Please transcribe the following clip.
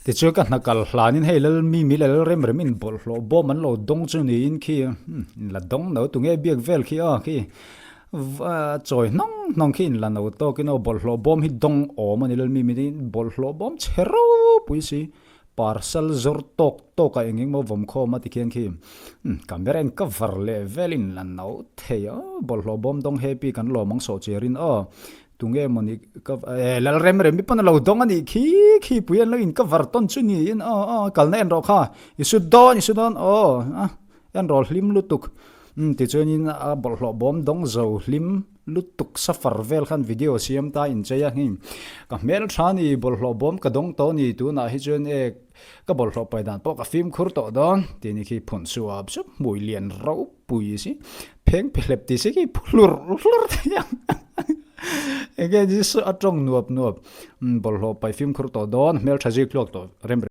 Tichuan ka hna kal hlanin hei lal mi mi leh lal rem rem in bawlhhlawh bawm an lo dawng chu niin khi in la dawng no tunge biak vel khi aw khi chawi hnawng hnawng khi in la no tawkin aw bawlhhlawh bawm hi dawng awm a ni lal mi mi tin bawlhhlawh bawm chhe ropui si parcel zawr tawk tawk a eng eng maw vawm khawm a tikhian khi camera in cover leh vel in la no thei a bawlhhlawh bawm dawng happy kan lawm ang sawh cherin aw. Tunge maw ni ka eh lal rem rem i pawn a lo dawng a nih khi khi pui an lo in cover tawn chu niin aw aw kalna en rawh kha i su dawn i su dawn aw a en rawh hlim lutuk umm tichuanin a bawlhhlawh bawm dawng zo hlim lutuk safar vel khan video siam ta inchei a hei ka hmel tha ni bawlhhlawh bawm ka dawng tawh ni tunah hi chuan e ka bawlhhlawh pai dan pawh ka fimkhur tawh dawn tih ni khi phun suap sup hmui lian ropui si. Pheng phelep tih se khi hlur hlur thei ang. Enge ni a tawng nuap nuap. Bawlhhlawh pai fimkhur tawh dawn, hmeltha zui tluak tawh rem rem.